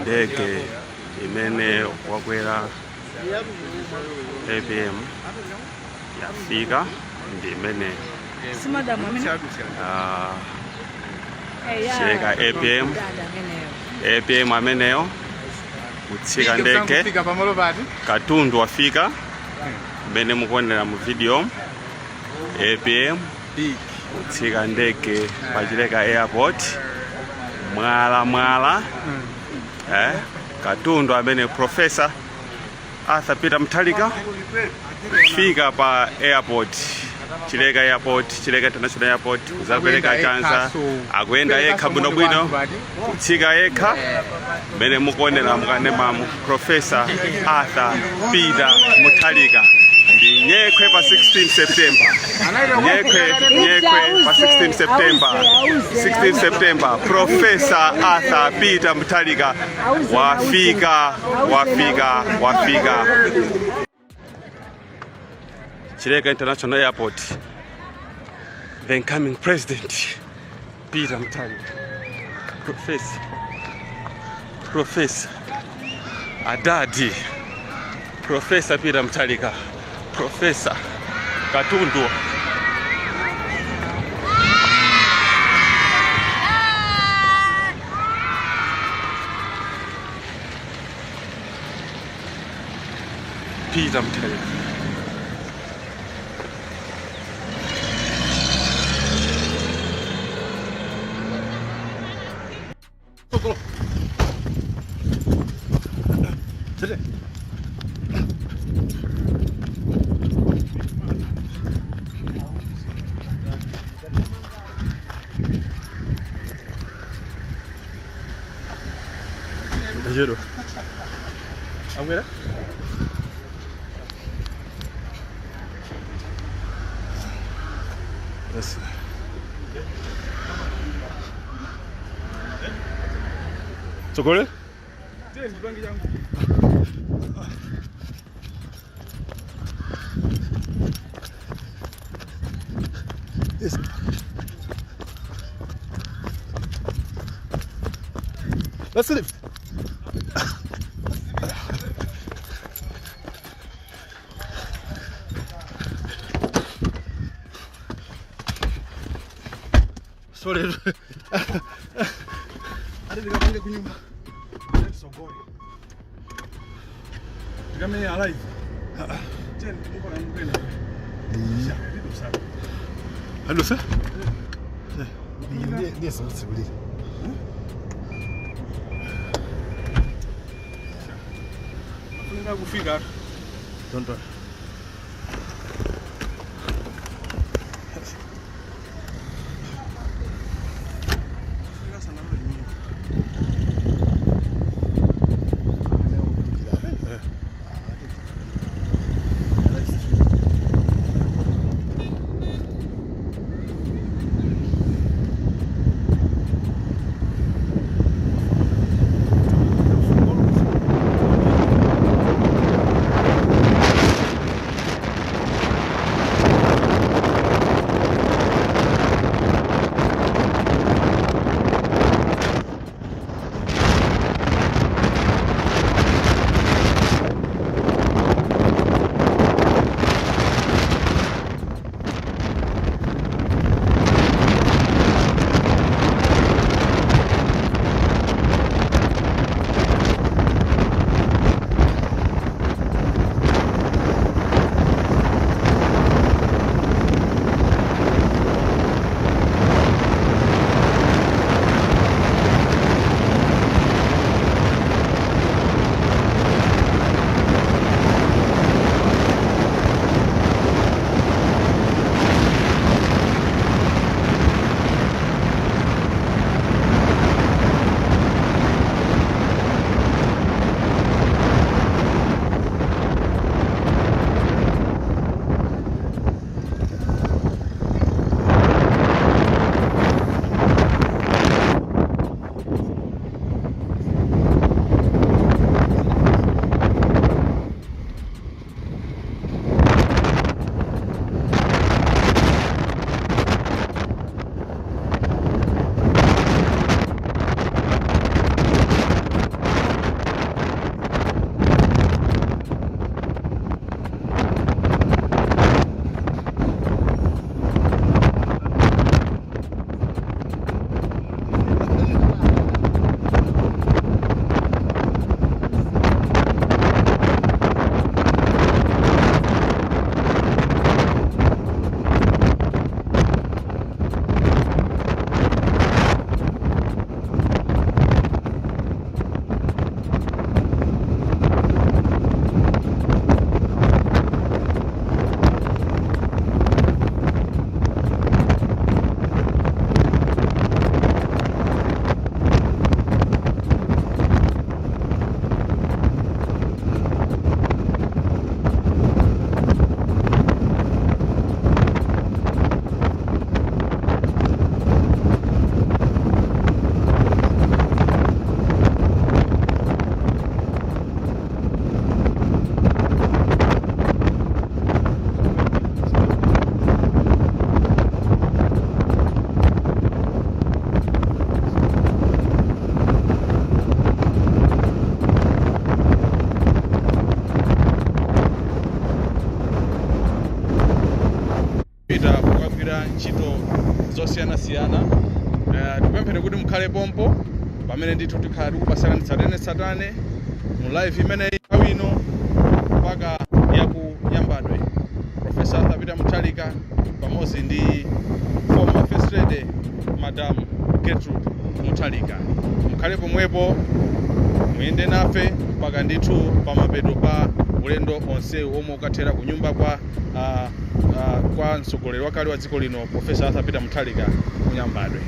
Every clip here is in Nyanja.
Ndege imene wakwera APM yafika ndi imene. Si madamu amene Ah, Eya. Chileka APM. Dada ameneyo. APM ameneyo kutsika ndege. Kufika pamalo pati? Katundu wafika mmene mukuonera mu video. APM Big. kutsika ndege pa Chileka Airport, mwala mwala, katundu amene Professor Arthur Peter Mutharika fika pa airport, Chileka Airport, Chileka International Airport, kuzapereka chanza. Akuyenda yekha bwinobwino, kutsika yekha mmene mukuonera mukanemamu. Professor Arthur Peter Mutharika ndi nyekhwe pa 16 September, nyekhwe nyekhwe pa 16 September, 16 September. Professor Arthur Peter Mutharika wafika, wafika, wafika Chileka International Airport. The incoming president Peter Mutharika, Professor, Professor Adadi, Professor Peter Mutharika, Professor Katundu. Peter Mutharika. Ndachedwa. Akwera. Yes. Tsogole? Tiye ndipange changu. Yes. Let's lift. Sorry. Ati ndikapange kunyumba. Sogole. Ndikamene alive. Tiye ndikona mkwena. Hello, sir. Ndiye samutsekulira. Funika kufika. Don't worry. Funika sana nyumba. osiyanasiyana. Tipempheni kuti mukhale pompo pamene ndithu tikhala tikupasirani tsatanetsatane mu live imeneyi nthawi ino mpaka yaku Nyambadwe. Professor Arthur Peter Mutharika pamodzi ndi former First Lady Madam Gertrude Mutharika. Mukhale pomwepo, muyende nafe mpaka ndithu pamapeto pa ulendo onsewu omwe ukathera ku nyumba kwa mtsogoleri wakale wa dziko lino, Professor Arthur Peter Mutharika, ku Nyambadwe.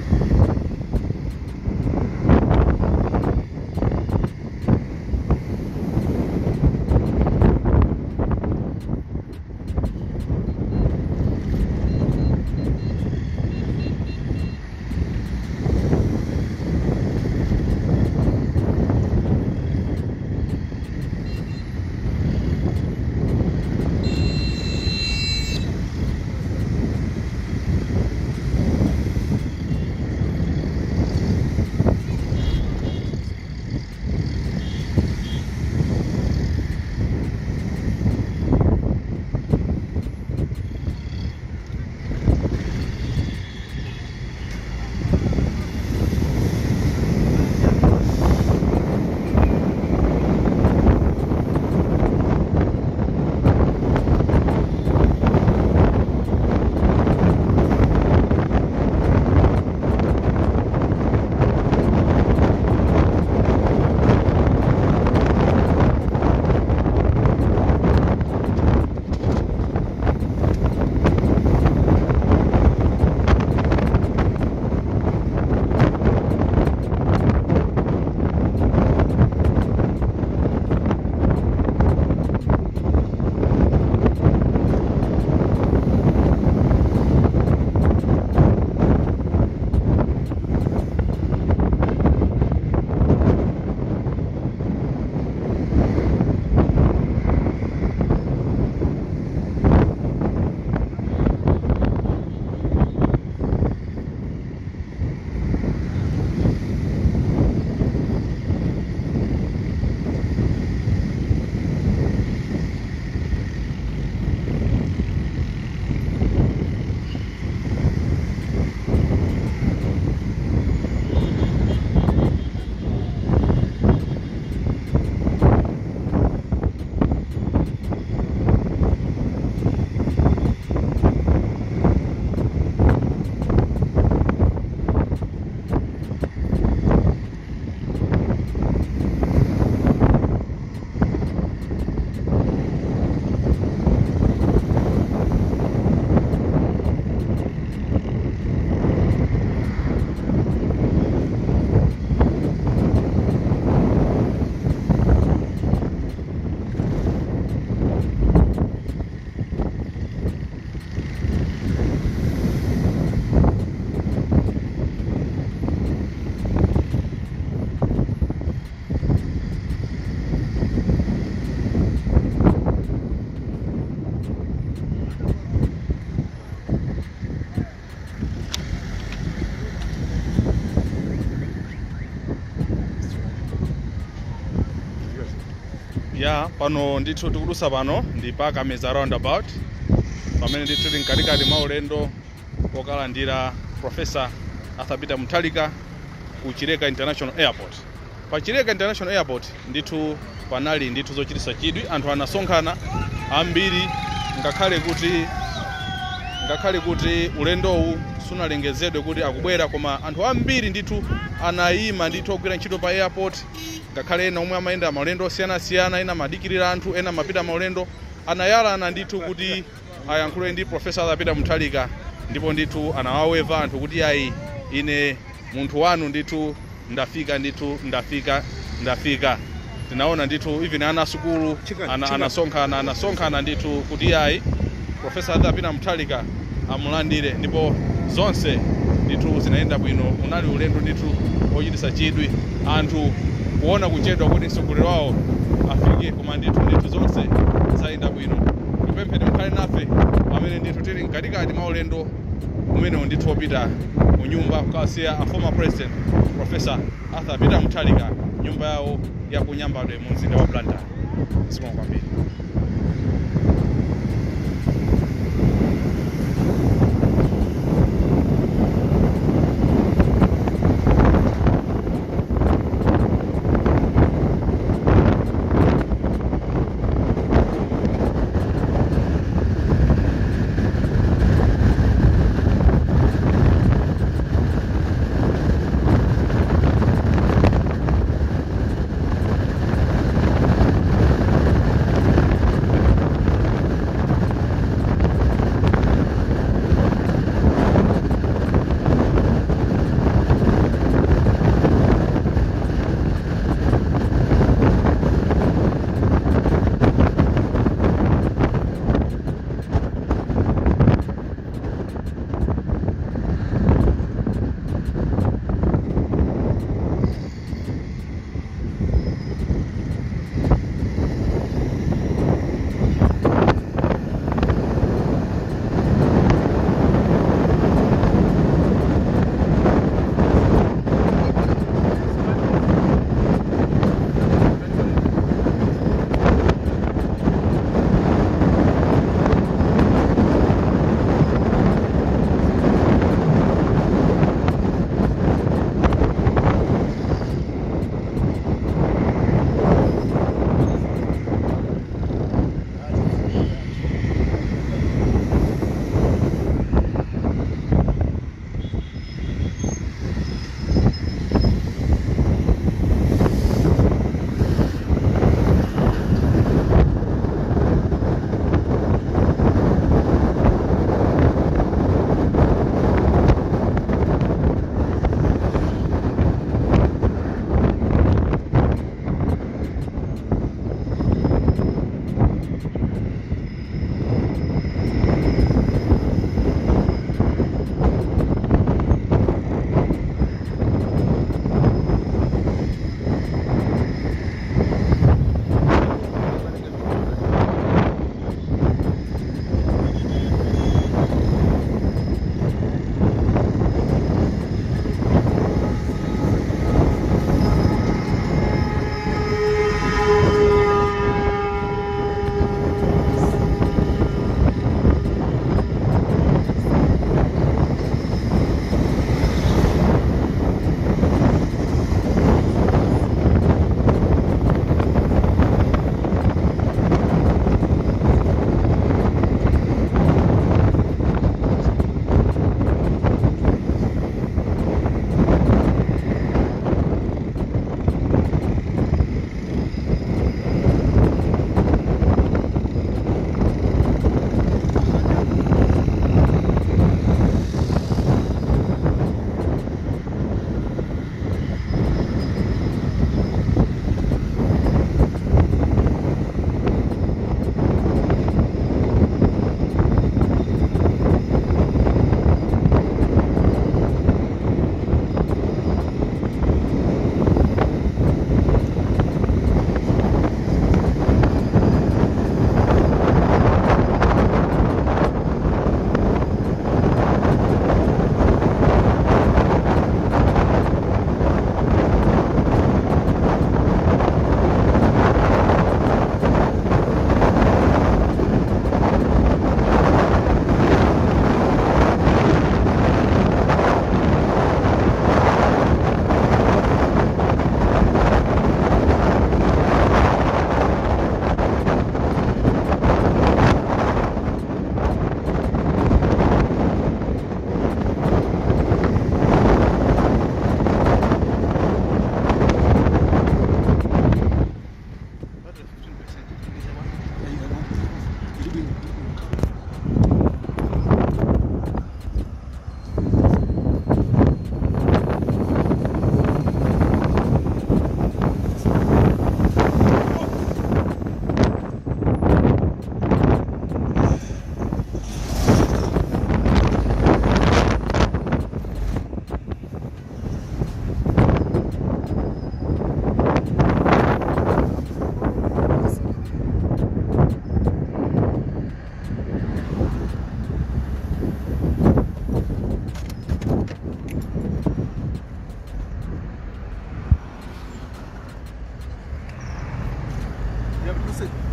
Ya, pano ndithu tikudusa pano ndi pa Kameza Roundabout, pamene ndithu tili mkatikati mwa ulendo wokalandira Professor Arthur Peter Mutharika ku Chileka International Airport. Pa Chileka International Airport ndithu panali ndithu zochititsa chidwi, anthu anasonkhana ambiri, ngakhale kuti ulendowu sunalengezedwe kuti akubwera, koma anthu ambiri ndithu anayima ndithu ogwira ntchito pa airport, ngakhale ena omwe amayenda maulendo osiyanasiyana, ena amadikirira anthu, ena amapita maulendo, anayalana ndithu kuti ayankhule ndi Professor Arthur Peter Mutharika. Ndipo ndithu anawaweva anthu kuti, "Ayi, ine munthu wanu ndithu ndafika, ndithu ndafika, ndafika." Tinaona ndithu even ana asukulu anasonkhana ndithu kuti ayi, Professor Arthur Peter Mutharika amulandire, ndipo zonse ndithu zinayenda bwino. Unali ulendo ndithu ochititsa chidwi, anthu kuona kuchedwa kuti mtsogoleri wawo afike, koma ndithu zonse zayenda bwino. Tipempheni mukhale nafe pamene ndithu tili mkatikati mwa ulendo umenewu ndithu wopita ku nyumba kukawasiya a former president, Professor Arthur Peter Mutharika, nyumba yawo ya ku Nyambadwe mu mzinda wa Blantyre. Zikomo kwambiri.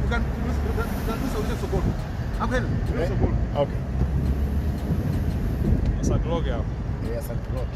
Ukadusa uze sokolo. Akwena. Okay. Asatiloke apo. Yes, block.